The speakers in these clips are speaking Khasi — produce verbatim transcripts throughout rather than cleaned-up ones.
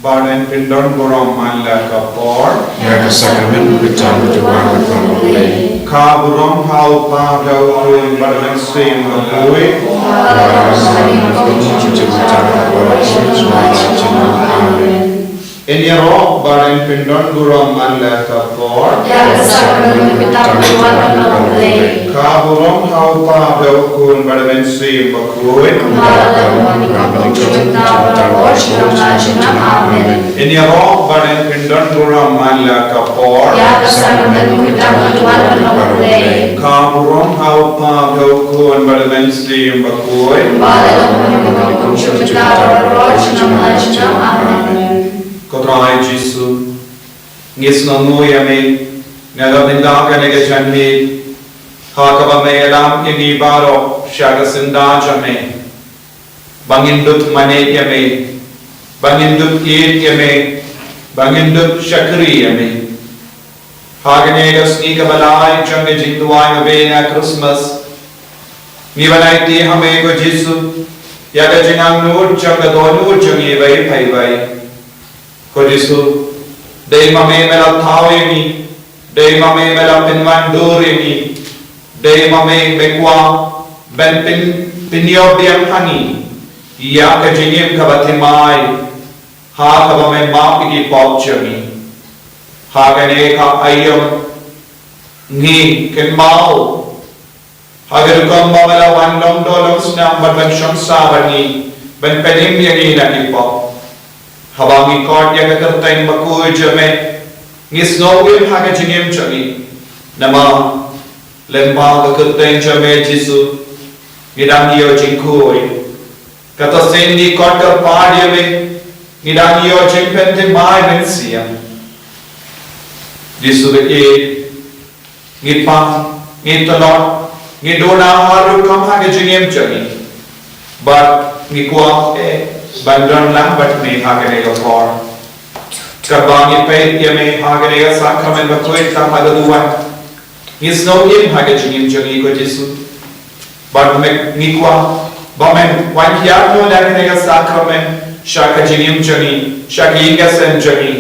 Ba don pyndon burom man la ka por. Ïa ka sakramen ka jingduwai ka por. Ka burom ha u Kpa bad ha u Khun bad ha u Mynsiem Bakhuid. Amen. Ngin ïaroh ba don pyndon burom man la ka por. Ïa ka sakramen ka jingduwai ka por. Ka burom ha u Kpa bad ha u Khun bad ha u Mynsiem Bakhuid. Amen. Ngin ïaroh ba don pyndon burom man la ka por. Ïa ka sakramen ka jingduwai ka por. Ka burom ha u Kpa bad ha u Khun bad ha u Mynsiem Bakhuid. Amen. Ko Trai Jisu, ngi sngewnguh ïa me, nga la mynta kane ka janmiet, ha kaba me ïalam ïa ngi baroh sha ka syndah jong me. Ba ngin dup mane ïa me, ba ngin dup ïeit ïa me, ba ngin dup shakri ïa me. Ha kane ka sngi kaba lai jong ka jingduwai Novena Christmas, ngi wan aiti ha me ko Jisu, ïa ka jingangnud jong ka dohnud jong ngi iwei pa iwei. Ko Jisu, dei ma me me la thaw ïa ngi, dei ma me me la pynwandur ïa ngi, dei ma me me kwah ban pyn, pynïoh biang ha ngi ïa ka jingim kaba thymmai, ha kaba me map ïa ki pop jong ngi. Ha kane ka aïom ngi kynmaw ha ka rukom ba me la wan long doh long snam bad ban shong sah bad ngi, ban pynim ïa ngi na ki pop. Haba ngi khot ïa ka kyrteng bakhuid jong me, ngi sngew im ha ka jingim jong ngi. Namar lyngba ka kyrteng jong me Jisu, ngi dang ïoh jingkhuid. Kata shisien ngi khot kyrpad ïa me, ngi dang ïoh jingpynthymmai mynsiem. Jisu baieit, ngi pang, ngi tlot, ngi duna ha rukom ha ka jingim jong ngi. Bad ngi kwah eh ban don lang bad me ha kane ka por. Katba ngi peit ïa me ha kane ka sakramen bakhuid tang ha ka duwan, ngi sngew im ha ka jingim jong ngi ko Jisu. Bad me ngi kwah ba men wan hiar noh na kane ka sakramen sha ka jingim jong ngi, sha ka ïing ka sem jong ngi.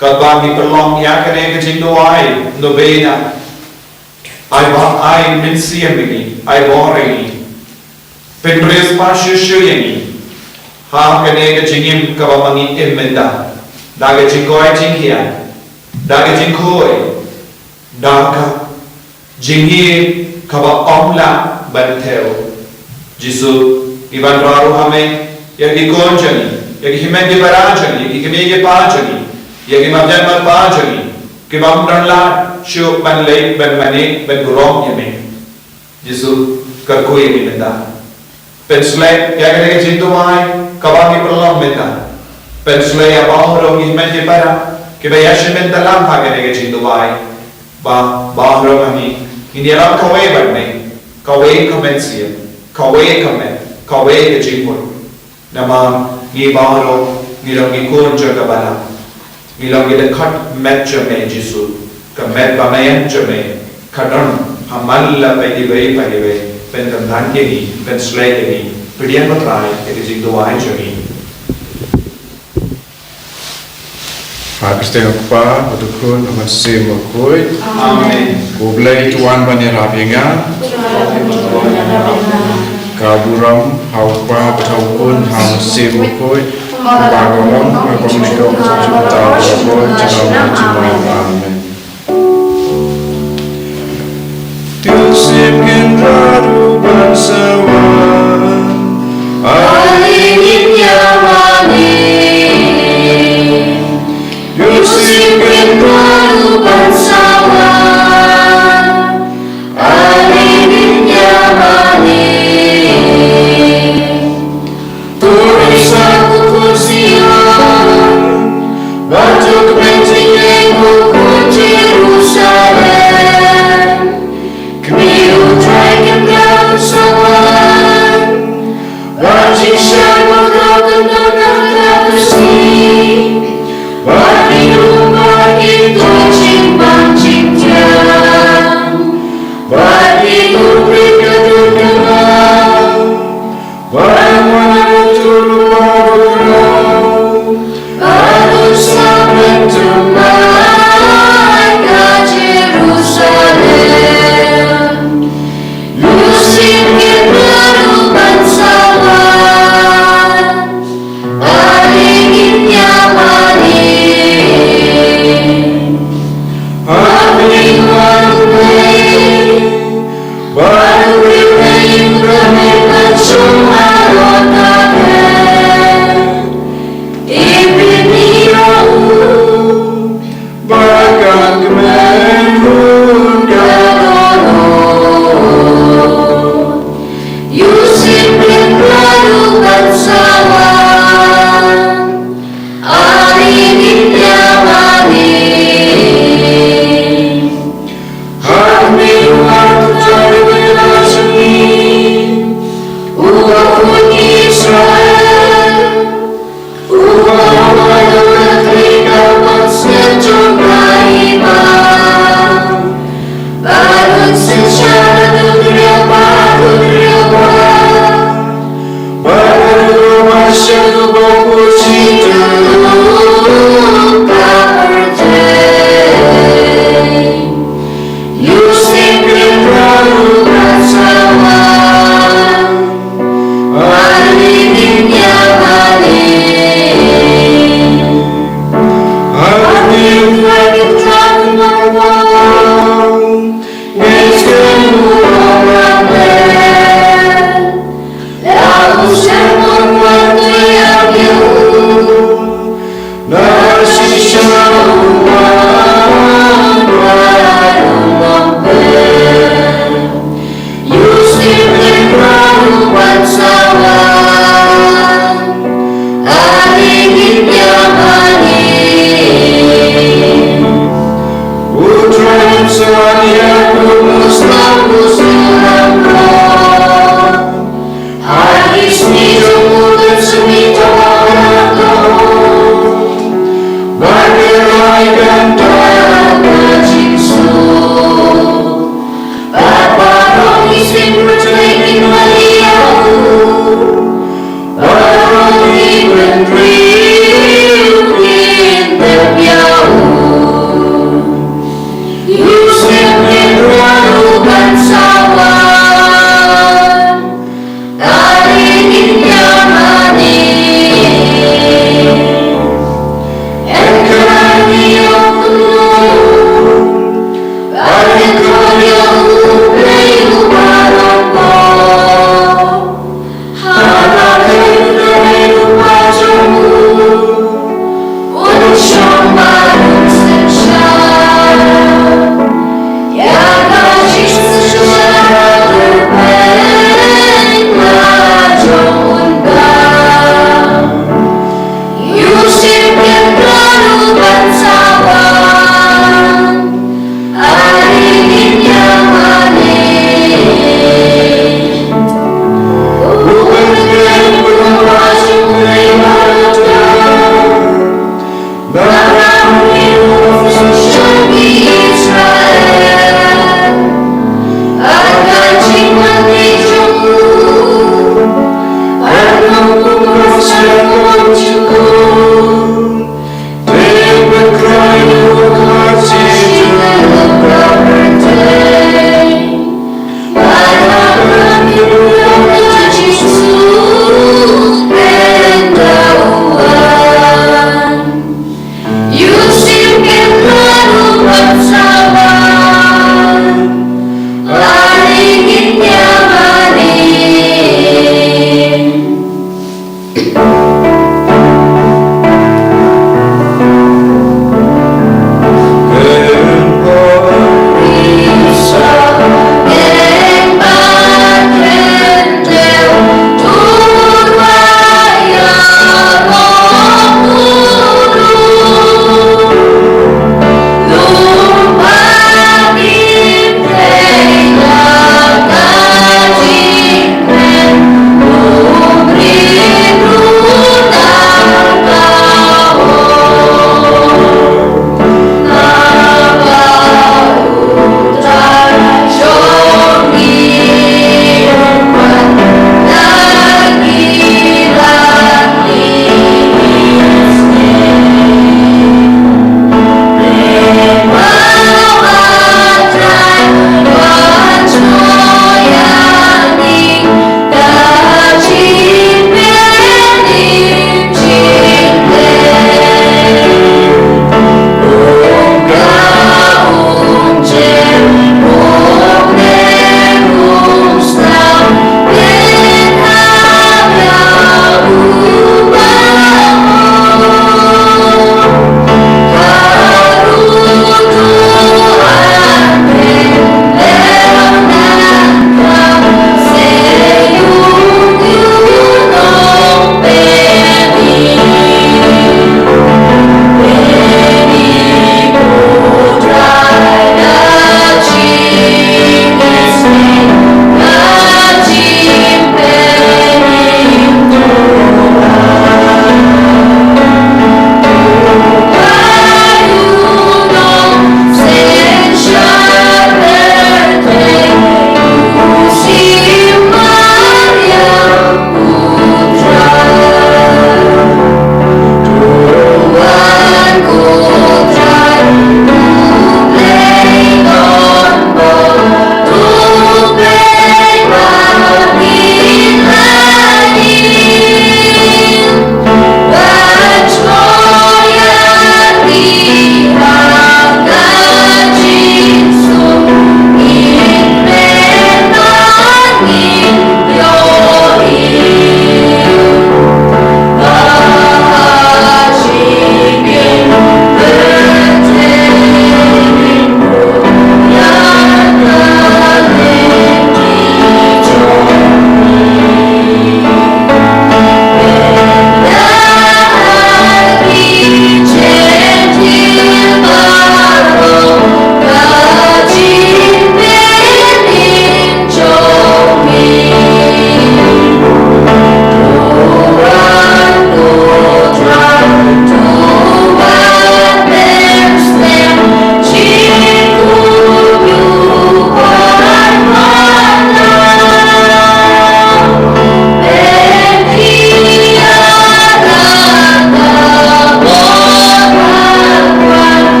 Katba ngi pynlong ïa kane ka jingduwai Novena, ai ba, ai mynsiem ïa ngi, ai bor ïa ngi. Pynriewspah shuh shuh ïa ngi ha kane ka jingim kaba ma ngi im mynta, da ka jingkoit jingkhiah, da ka jingkhuid, da ka jingïeit kaba ym lah ban thew. Jisu, ngi wanrah ruh ha me ïa ki khun jong ngi, ïa ki hynmen ki para jong ngi, ïa ki kmie ki kpa jong ngi, ïa ki mapdeng mapa jong ngi, ki bym don lad shuh ban leit ban mane ban burom ïa me. Jisu, kyrkhu ïa ngi mynta. Pynsleh ïa kane ka jingduwai kaba ngi pynlong mynta. Pynsleh ïa baroh ngi hynmen ki para kiba ïashim bynta lang ha kane ka jingduwai. Ba baroh ngi ngin ïalam kawei bad me, kawei ka mynsiem, kawei ka met, kawei ka jingmut. Namar ngi baroh ngi long ki khun jong ka balang. Ngi long ki dkhot met jong me Jisu, ka met ba me ïeng jong me ka don ha man la peit iwei pa iwei, pynthymmai ïa ngi, pynsleh ïa ngi, pdiang ko Trai ïa ka jingduwai jong ngi. Ha ka kyrteng u Kpa, bad u Khun, bad u Mynsiem Bakhuid. Amen. Ko Blei to wan ban ïarap ïa nga. Ka burom ha u Kpa, bad ha u Khun, ha u Mynsiem Bakhuid. Ba ka long, ba ka long, ba ka long. Amen. Ïohsngew Kynrad u ban sa wan. Ale ngin ïa mane. Ïohsngew Kynrad u ban sa wan. Ale ngin ïa mane. To risa ko khun Sion, bad to kmen jingïeit ko khun Jerusalem. Kmie U Trai Kynrad u sa wan, bad jingshisha baroh kan don ha kata ka sngi. Bad ngi ruh ngi Jerusalem, Jerusalem, Jerusalem, Jerusalem,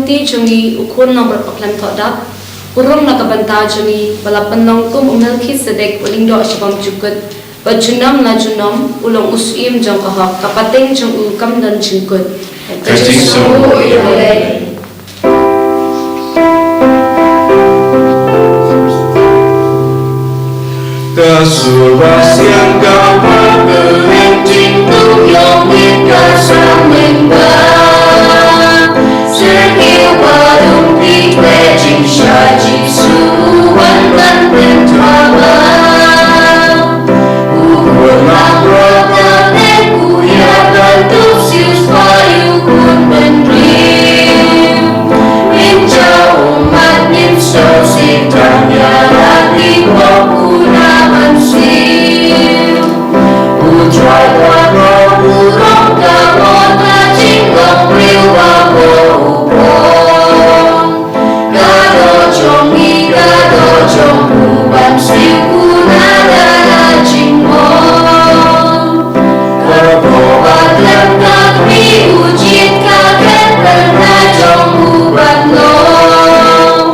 Ni jong ngi u khun nongpynpaw khlem thoh dak, u rung na ka bynta jong ngi, ba la pynlong kum u Melkisedek u lyngdoh sha bymjukut, ba junom la junom u long u syiem jong ka hok, ka pateng jong u kam don jingkut. Ka jingsngew u ïa lei. Ka sur ba siang ka ba ka ring jingtung ïong mit ka sa meng ba. Seng ïa ba dum ki kwe jingshai Jisu wan ban pynthaba. U wan na bra ka ne ku ïa ka tup sius pa yu kun ban ring. Min ja u mat nim so si tang ïa la ki pok u na ban siu. U Trai wa ka u rong ka mo ta jing long riu wa mo u pong. Ka do jong ngi ka do jong u ban siu ku na la la jing mo. Ka bo ba khlem ka kmi u jied ka khlem ka na jong u ban long.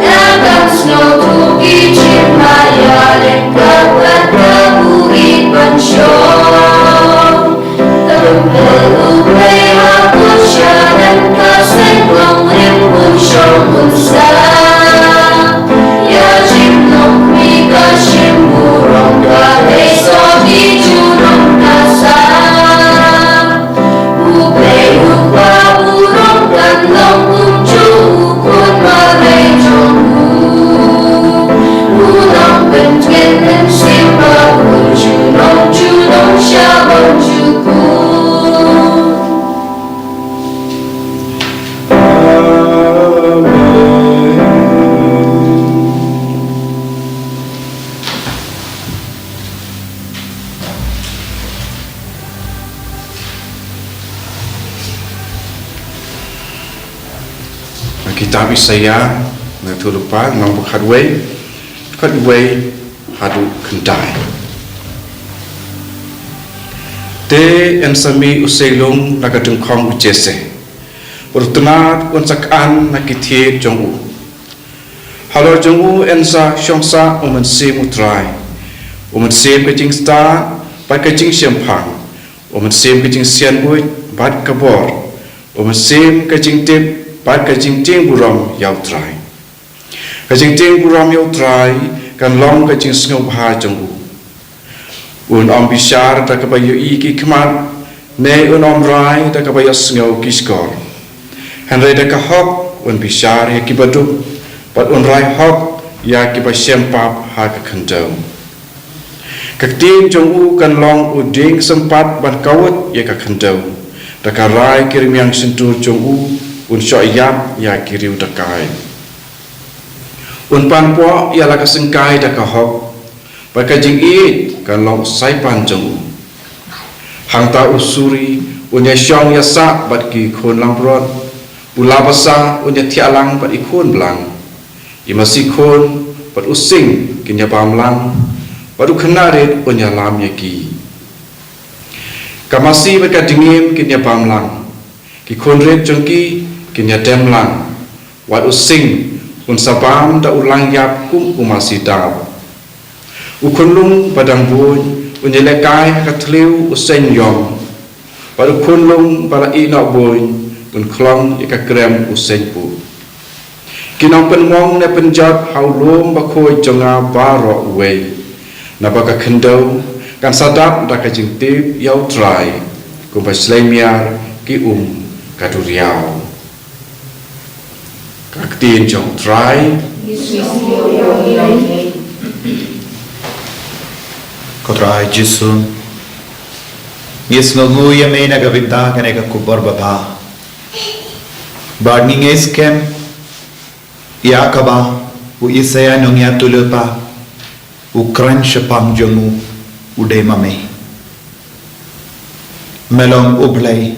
La kan snow tu ki chin ma ya leng ka kat ka bu i ban shong. Ka rumpel u plei ha kut sha lem ka seng long rim un shong un sa. Ya jim long mi ka shim u rong ka lei so ki ju rong ka sa. U Blei u Kpa u rong kan long kumjuh u Khun marwei jong u. U long Mynsiem Bakhuid junom junom sha bymjukut. Amen. Na kitab Isaïah, na ka lynnong ba khatwei, khatwei haduh khyndai. Te yn sa mih u seilung na ka dyngkhong u Jesse, bad u tnat un sa khan na ki thied jong u. Halor jong u yn sa shong sah u Mynsiem u Trai, u Mynsiem ka jingstad bad ka jingshemphang, u Mynsiem ka jingsianbuit bad ka bor, u Mynsiem ka jingtip bad ka jingtieng burom ïa u Trai. Ka jingtieng burom ïa u Trai kan long ka jingsngewbha jong u. Un ym bishar da kaba ïohi ki khmat, ne un ym rai da kaba ïohsngew ki shkor. Hynrei da ka hok un bishar ïa kiba duk, bad un rai hok ïa kiba shem pap ha ka khyndew. Ka ktien jong u kan long u dieng sympat ban kawut ïa ka khyndew. Da ka rai ki rmiang shyntur jong u, un shoh ïap ïa ki riew dakai. Un pan poh ïa la ka syngkai da ka hok, bad ka jingïeit kan long u saipan jong u. Hangta u suri un ïashong ïasah bad ki khun langbrot, u la basa un ïathiah lang bad i khun blang. I masi khun bad u sing kin ïabam lang, bad u khynnah rit un ïalam ïa ki. Ka masi bad ka dngiem kin ïabam lang, ki khun rit jong ki kin ïadem lang. Wat u sing un sa bam da u lang ïap kum u masi dab. U khunlung ba dang buiñ un ïalehkai ha ka thliew u seng ïong. Bad u khunlung ba la ïeh noh buiñ un khlong ïa ka krem u seng puh. Ki nongpynmong ne pynjot ha u lum bakhuid jong nga baroh uwei. Naba ka khyndew kan sa dap da ka jingtip ïa u Trai, kumba shlei miar ki um ka duriaw. Ka ktien jong u Trai. Ko Trai Jisu, ngi sngewnguh ïa me na ka bynta kane ka khubor babha. Bad ngi ngeit skhem ïa kaba u Isaïah nongïathuhlypa u kren shaphang jong u, u dei ma me. Me long U Blei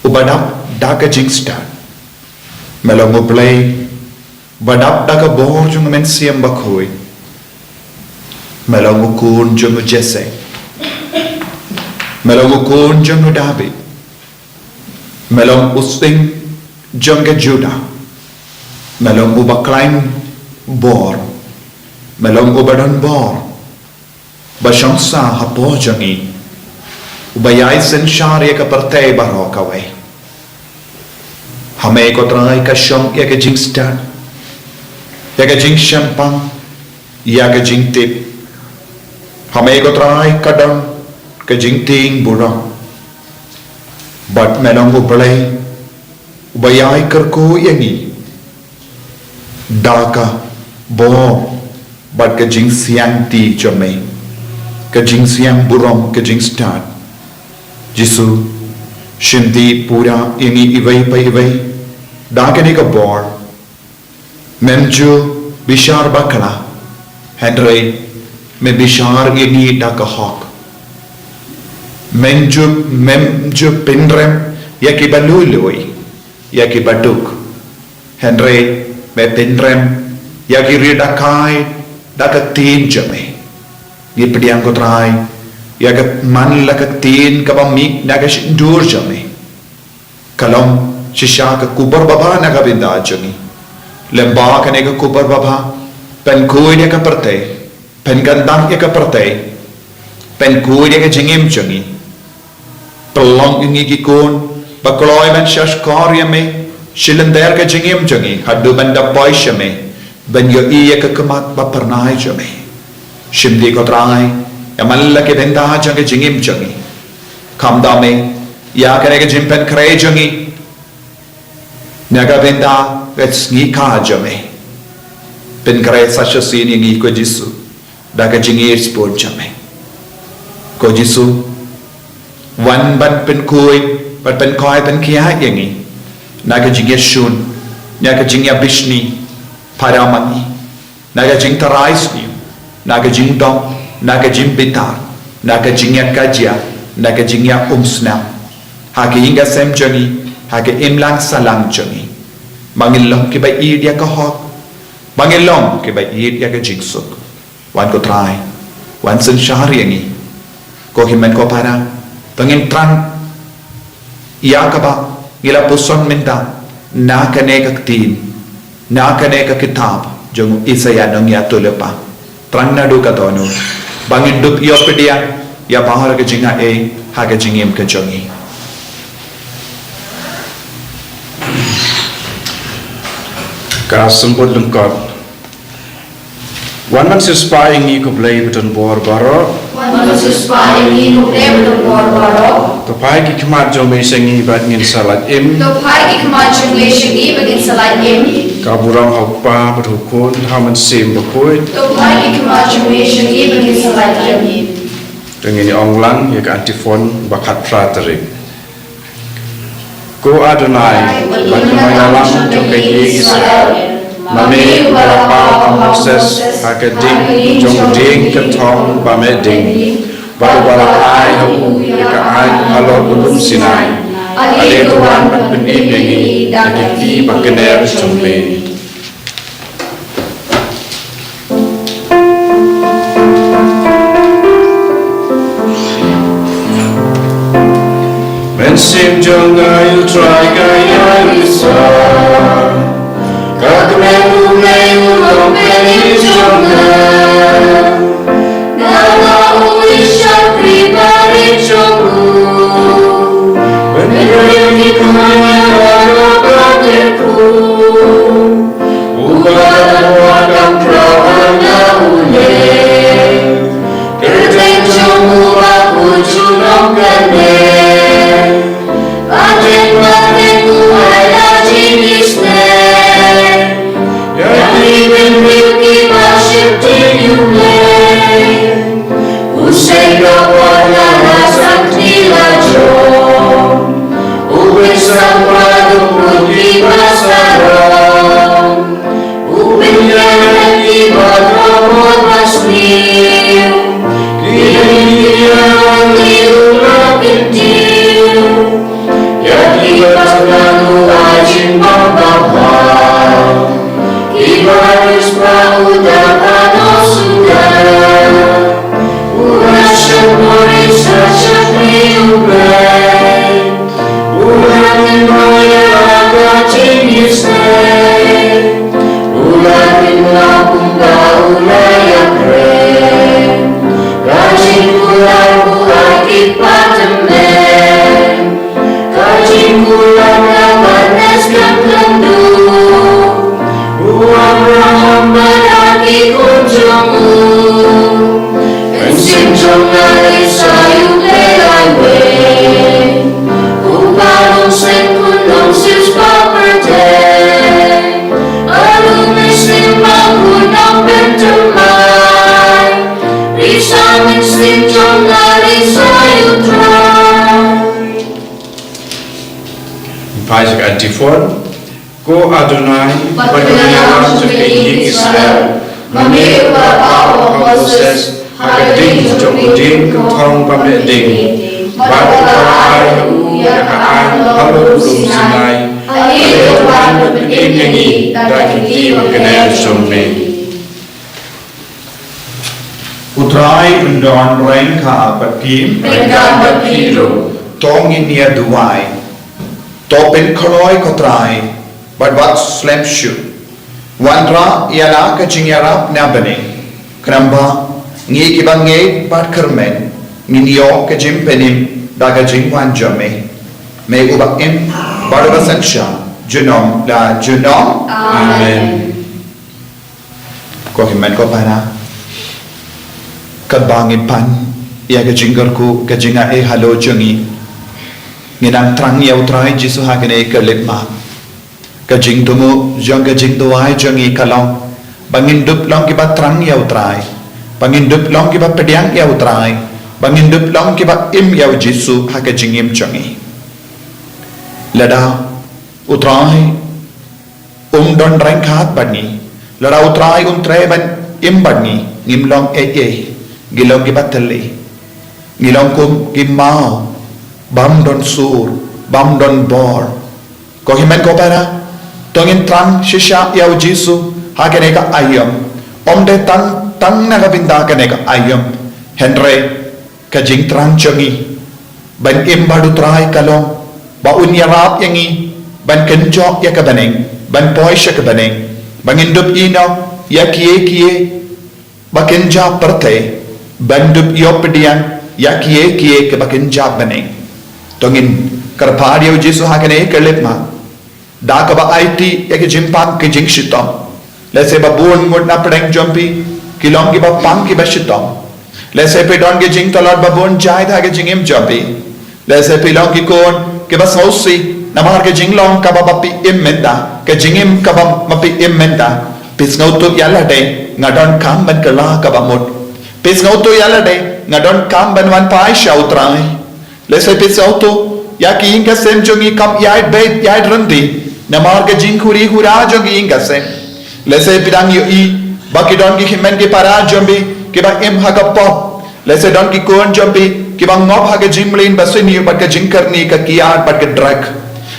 uba dap da ka jingstad. Me long U Blei uba dap da ka bor jong u Mynsiem Bakhuid. Me long u khun jong u Jesse. Me long u khun jong u Dabid. Me long u sing jong ka Judah, me long uba khlaiñ bor, me long uba don bor, ba shong sah hapoh jong ngi, uba ïai synshar ïa ka pyrthei baroh kawei. Ha me ko Trai ka shong ïa ka jingstad, ïa ka jingshemphang, ïa ka jingtip. Ha me ko Trai ka don ka jingtieng burom. Bad me long U Blei uba ïai kyrkhu ïa ngi da ka bor bad ka jingsiang ti jong me, ka jingsiang burom, ka jingstad. Jisu, shim ti pura ïa ngi iwei pa iwei da kane ka bor. Mem ju bishar bakla, hynrei me bishar ïa ngi da ka hok. Mem ju, mem ju pynrem ïa kiba lui lui, ïa kiba duk, hynrei me pynrem ïa ki riewdakai da ka ktien jong me. Ngi pdiang ko Trai ïa ka man la ka ktien kaba mih na ka shyntur jong me. Ka long shisha ka khubor babha na ka bynta jong ngi. Lem ba kane ka khubor babha pynkhuid ïa ka pyrthei, pynkyntang ïa ka pyrthei, pynkhuid ïa ka jingim jong ngi. Pynlong ïa ngi ki khun ba kloi ban shahshkor ïa me, shilynter ka jingim jong ngi haduh ban da poi sha me, ban ïohi ïa ka khmat ba phyrnai jong me. Shim ti ko Trai ïa man la ki bynta jong ka jingim jong ngi. Kham da me ïa kane ka jingpynkhreh jong ngi na ka bynta ka sngi ka jong me. Pynkhreh sa shisien ïa ngi ko Jisu da ka jingïeit sport jong me. Ko Jisu, wan ban pynkhuid, ban pynkhuid, ban khia ïa ngi na ka jingïashun, na ka jingïabishni para ma ngi, na ka jingtharai sniew, na ka jingdom, na ka jingbitar, na ka jingïakajia, na ka jingïaumsnam ha ka ïing ka sem jong ngi, ha ka imlang sahlang jong ngi. Ba ngin long kiba ïeit ïa ka hok, ba ngin long kiba ïeit ïa ka jingsuk. Wan ko Trai, wan synshar ïa ngi, ko hynmen ko para, ba ngin thrang ïa kaba ngi la puson mynta na kane ka ktien, na kane ka kitab jong u Isaïah nongïathuhlypa. Thrang naduh ka dohnud ba ngin dup ïoh pdiang ïa baroh ka jingai ha ka jingim ka jong ngi. Ka symboh lyngkot. Wan ban siewspah ïa ngi ko Blei ba don bor baroh. Wan ban siewspah ïa ngi ko Blei ba don bor baroh. To phai ki khmat jong me sha ngi bad ngin sa lait im. To phai ki khmat jong me sha ngi bad ngin sa lait im. Ka burom ha u Kpa bad ha u Khun, ha u Mynsiem Bakhuid. To phai ki khmat jong me sha ngi bad ngin sa lait im. To ngin ïa ong lang ïa ka antiphon ba khatphra tarik. Ko Adonai, bad ko nongïalam jong ka ïing Israel, ma me uba la paw ha u Moses ha ka ding jong u dieng kynthong ba me ding, bad uba la ai ha u ïa ka aiñ halor u lum Sinai, ale to wan ban pynim ïa ngi da ki kti ba kner jong me. Mynsiem jong nga, U Trai, ka ïaisah. Ka kmen U Blei u long kane jong nga. Nga la ong, ïa shakri barit jong u. Pynrem ïa ki khun baroh ba kyrkhu. Uba la buh kam khraw ha nga u leh. Kyrteng jong u ba khuid junom kane. Pateng pateng u ai la jingisynei. Ïa ki bynriew Antiphon. Ko Adonai, bad ko Nongïalam jong ka ïing Israel, ma me uba la baw ha u Moses ha ka ding jong u dieng kynthong ba me ding, bad uba la ai ha u ïa ka aiñ halor u lum Sinai, ha kaba u la pynim ïa ngi da ki kti ba kynnoh jong me. U Trai un don ryngkat bad phi. Ryngkat bad phi ruh. To ngin ïa duwai. To pynkloi ko Trai, bad wat slem shuh. Wanrah ïa la ka jingïarap na bneng. Khnang ba ngi kiba ngeit bad kyrmen ngin ïoh ka jingpynim da ka jingwan jong me. Me uba im bad uba synshar junom la junom. Amen. Ko hynmen ko para, katba ngi pan ïa ka jingkyrkhu, ka jingaiei halor jong ngi, ngi nang thrang ïa u Trai Jisu ha kane ka leit mat. Ka jingthmu jong ka jingduwai jong ngi ka long ba ngin dup long kiba thrang ïa u Trai, ba ngin dup long kiba pdiang ïa u Trai, ba ngin dup long kiba im ïa u Jisu ha ka jingim jong ngi. Lada u Trai um don ryngkat bad ngi, lada u Trai um treh ban im bad ngi, ngim long ei ei, ngi long kiba thylli, ngi long kum ki maw bym don sur, bym don bor. Ko hynmen ko para, to ngin thrang shisha ïa u Jisu ha kane ka aïom. Ym dei tang tang na ka bynta kane ka aïom, hynrei ka jingthrang jong ngi ban im bad u Trai ka long ba un ïarap ïa ngi ban kynjoh ïa ka bneng, ban poi sha ka bneng, ba ngin dup ïehnoh ïa kiei kiei ba kynja pyrthei, ban dup ïoh pdiang ïa kiei kiei kiba kynja bneng. To ngin kyrpad ïa u Jisu ha kane ka leit mat da kaba aiti ïa ka jingpang ka jingshitom. Lehse ba bun ngut na pdeng jong phi ki long kiba pang kiba shitom. Lehse phi don ki jingtlot ba bun jait ha ka jingim jong phi. Lehse phi long ki khun kiba sngewsih namar ka jinglong kaba ma phi im mynta, ka jingim kaba ma phi im mynta. Phi sngewthuh ïa lade nga donkam ban kylla kaba mut. Phi sngewthuh ïa lade nga donkam ban wan phai sha u Trai. Lehse phi sngewthuh ïa ki ïing ki sem jong ngi kam ïaid beit ïaid ryndih namar ka jingkhuri khura jong ki ïing ki sem. Lehse phi dang ïohi ba ki don ki hynmen ki para jong phi kiba im ha ka pop. Lehse don ki khun jong phi kiba ngop ha ka jingmlien basniew bad ka jingkyrni, ka kiad bad ka drug.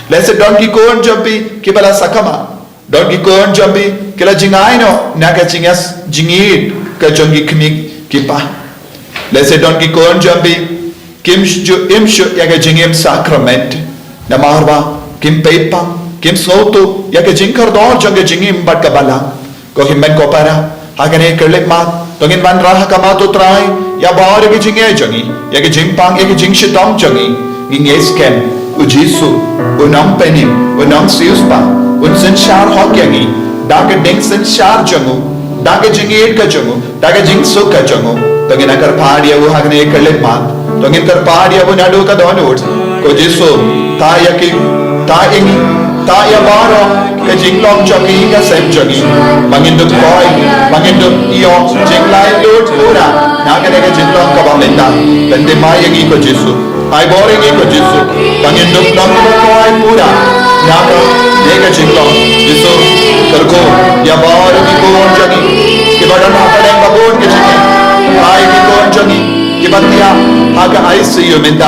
Lehse don ki khun jong phi kiba la sakma. Don ki khun jong phi ki la jingai noh na ka jingïas jingit ka jong ki kmie ki kpa. Lehse don ki khun jong phi kim ju im shuh ïa ka jingim sakrament namar ba kim peit pang, kim sngewthuh ïa ka jingkordor jong ka jingim bad ka balang. Ko hynmen ko para, ha kane ka leit mat to ngin wanrah ha khmat u Trai ïa baroh ki jingeh jong ngi, ïa ki jingpang, ïa ki jingshitom jong ngi. Ngi ngeit skhem u Jisu u nongpynim, u nongsiewspah, un synshar hok ïa ngi da ka ding synshar jong u, da ka jingïeit ka jong u, da ka jingsuk ka jong u. To ngin kyrpad ïa u ha kane ka leit mat. To ngin kyrpad ïa u naduh ka dohnud. Ko Jisu, thaw ïa ki, thaw ïa ngi, thaw ïa baroh ka jinglong jong ngi, ka sem jong ngi, ba ngin dup poi, ba ngin dup ïoh jinglaitluid pura na kane ka jinglong kaba mynta. Pyntip ma ïa ngi ko Jisu. Ai bor ïa ngi ko Jisu ba ngin dup long kiba poi pura na kane ka jinglong. Jisu, kyrkhu ïa baroh ki khun jong ngi kiba don ha pdeng ba bun ki jingeh. Ai ki khun jong ngi kiba thiah ha ka I C U mynta.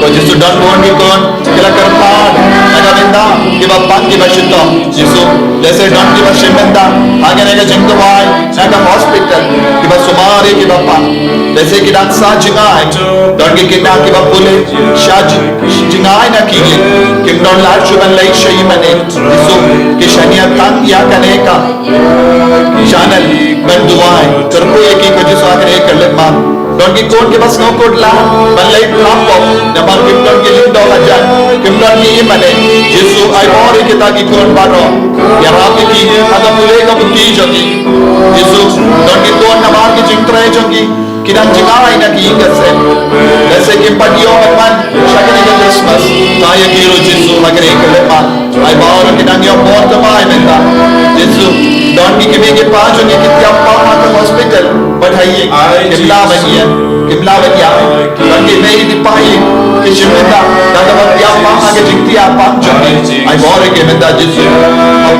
Ko Jisu, don bun ki khun ki la kyrpad na ka bynta kiba pang kiba shitom. Jisu, lehse don kiba shim bynta ha kane ka jingduwai na ka hospital, kiba sumar ïa kiba pang. Lehse ki dang sah jngai, don ki khynnah kiba pule sha ji-, jngai na ki ïing, kim don lad shuh ban leit sha ïingmane. Jisu, ki shaniah tang ïa kane ka channel ban duwai. Kyrkhu ïa ki ko Jisu ha kane ka leit mat. Don ki khun kiba sngewkhuslai ban leit pla pop namar kim don ki lyngdoh hajan, kim don ki ïingmane. Jisu, ai bor ïa kita ki khun baroh. Ïarap ïa ki ha ka pule ka puthi jong ki. Jisu, don ki khun namar ki jingtrei jong ki ki dang jngai na ki ïing ki sem. Lehse kim pat ïoh ban wan sha kane ka Christmas. Thaw ïa ki ruh Jisu ha kane ka leit mat. Ai baroh ki dang ïoh bor thymmai mynta. Jisu, don ki kmie ki kpa jong ngi ki tiam pam ha ka hospital, bad ha ïing, kim lah ban ïeng, kim lah ban ïap. Don kiwei ki paid ki shim bynta da kaba ïap pang ha ka jingtiap pang jong ki. Ai bor ïa ki mynta Jisu.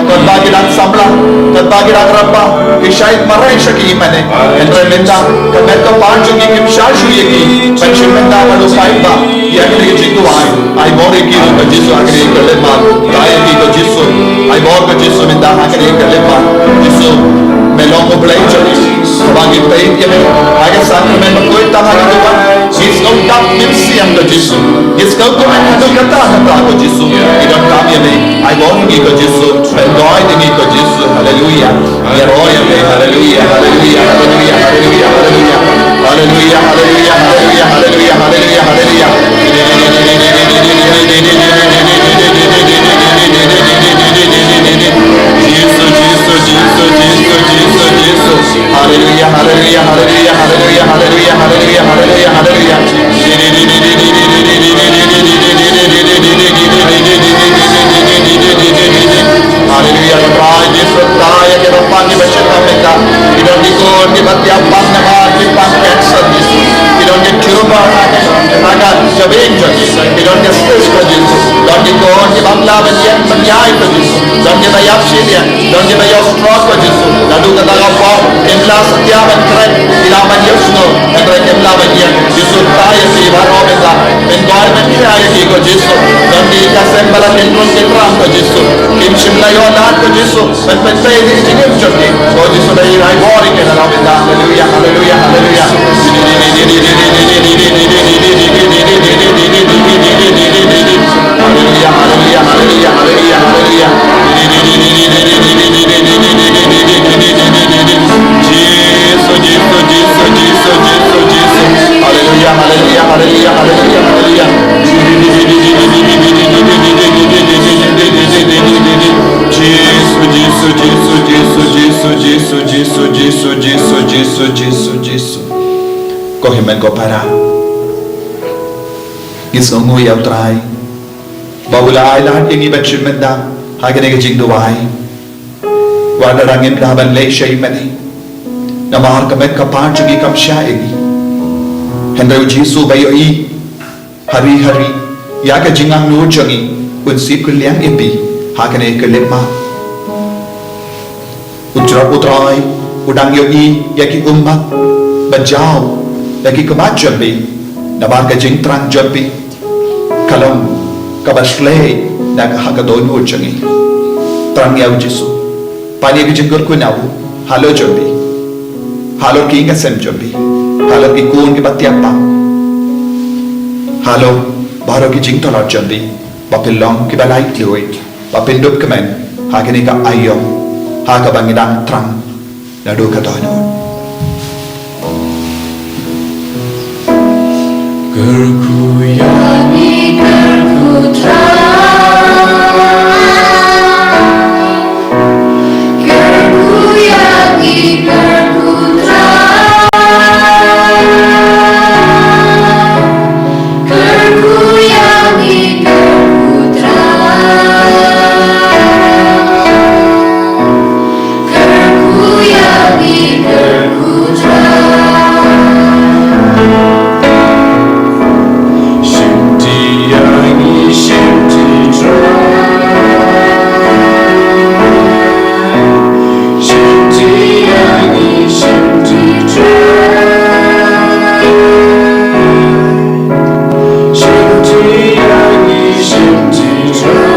Katba ki dang samla, katba ki dang rap bha, ki shait mareh sha ki mane. Hynrei mynta ka met ka pan jong ki kim shah shuh ïa ki ban shim bynta haduh paidbah ïa kane ka jingduwai. Ai bor ïa ki ruh ko Jisu ha kane ka lympat. Ai ïa ki ko Jisu. Ai bor ko Jisu mynta ha kane ka lympat. Jisu, me long U Blei jong ngi. Ba ngi peit ïa me ha ka sakramen bakhuid tang ha ka duwan. Ngi sngewthuh mynsiem ko Jisu. Ngi sngewthuh haduh katta katta ko Jisu. Ngi donkam ïa me. Ai bor ïa ngi ko Jisu. Pyndonkam ïa ngi ko Jisu. Haleluya. Ïaroh ïa me. Haleluya, haleluya, haleluya, haleluya, haleluya. Haleluya, haleluya, haleluya, haleluya, haleluya, haleluya. Jisu, Jisu, Jisu, Jisu, Jisu, Jisu. Haleluya, haleluya, haleluya, haleluya, haleluya, haleluya, haleluya, haleluya. Haleluya, Trai Jisu, Trai ïa kiba pang kiba shit pang mynta. Ki don ki khun kiba tiap pang namar ki pang cancer Jisu. Ki don ki tumor ha ka, ha ka jabieng jong ki. Ki don ki cyst ko Jisu. Don ki khun kiba ym lah ban ïeng ban ïaid ko Jisu. Don kiba ïap shiliang. Don kiba ïoh stroke ko Jisu. Naduh kata ka por kim lah satia ban kren. Ki lah ban ïohsngew. Hynrei kim lah ban ïeng. Jisu, Trai ïa ki baroh mynta. Pyndonkam ïa ki ko Jisu. Don ki ka sem ba la kynrung kynrang ko Jisu. Kim shym la ïoh lad ko Jisu. Ban pynpei ïa ki jingim jong ki. Ko Jisu, ba ai bor ïa ki na la mynta. Haleluya, haleluya, haleluya. Haleluya, haleluya, haleluya, haleluya, haleluya. Jisu, Jisu, Jisu, Jisu, Jisu, Jisu. Haleluya, haleluya, haleluya, haleluya, haleluya. Jisu, Jisu, Jisu, Jisu, Jisu, Jisu, Jisu, Jisu, Jisu, Jisu, Jisu. Ko hynmen ko para. Ngi sngewnguh ïa U Trai ba u la ai lad ïa ngi ban shim bynta ha kane ka jingduwai. Wat la ngim lah ban leit sha ïing mane namar ka met ka pan jong ngi kam shah ïa ngi. Hynrei U Jisu ba ïohi ha ri ha ri ïa ka jingangnud jong ngi, un shu kylliang ïa phi ha kane ka lympat. U Trai, U Trai u dang ïohi ïa ki ummat ba jaw ïa ki khmat jong phi namar ka jingthrang jong phi ka long kaba shlei na ka ha ka dohnud jong ngi. Thrang ïa U Jisu. Pan ïa ka jingkyrkhu na u halor jong phi, halor ki ïing ki sem jong phi, halor ki khun kiba tiap pang, halor baroh ki jingtlot jong phi, ba phin long kiba laitluid, ba phin dup kmen ha kane ka aïom ha kaba ngi dang thrang naduh ka dohnud. Kyrkhu ïa ngi, kyrkhu Trai. Kyrkhu ïa ngi, kyrkhu Trai. Kyrkhu ïa ngi, kyrkhu Trai. Kyrkhu ïa ngi, kyrkhu Trai. Shimti ïa ngi, shimti Trai. Shimti ïa ngi, shimti Trai. Shimti ïa ngi, shimti Trai.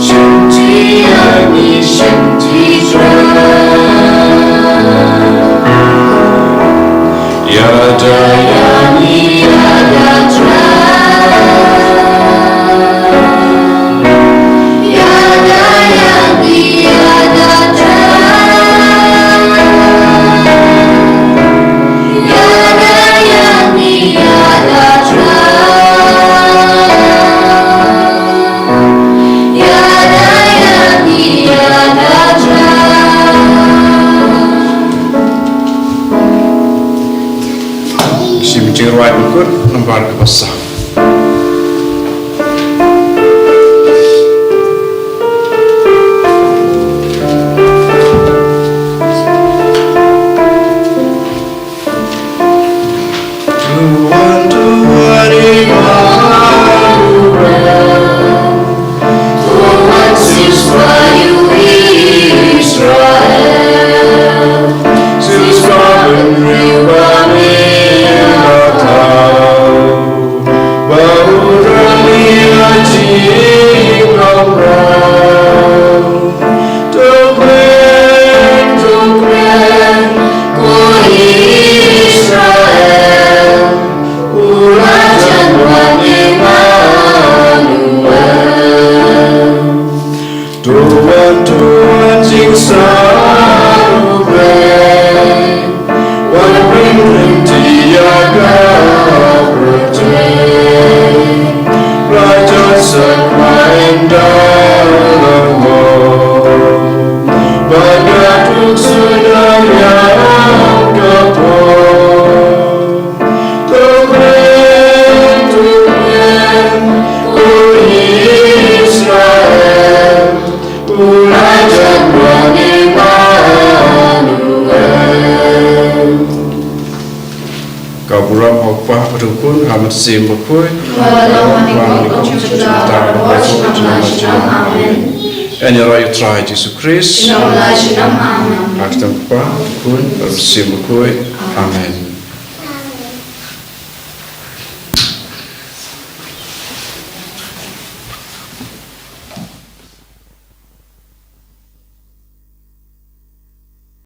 Shimti ïa ngi, shimti Trai. Ïada ïa ngi, ïada Trai. Ïada ïa ngi, ïada Trai. Ïada ïa ngi, ïada Trai. Ïada ïa ngi, ïada Trai. Shim jingrwai ba kut, nambar kaba saw. Tuan Jingsau Blei, wan ring ring ïa ka pyrthei. Raja Sat Main Dalamo, ba ka tuk suda ïa ka por. To kren, to kren, ko Israel, u la jan wan Emmanuel. Ka burom ha u Kpa bad u Khun, ha u Mynsiem Bakhuid. Amen. Yn ïaroh ïa u Trai Jisu Khrist. Ha ka kyrteng u Kpa, u Khun, bad u Mynsiem Bakhuid. Amen.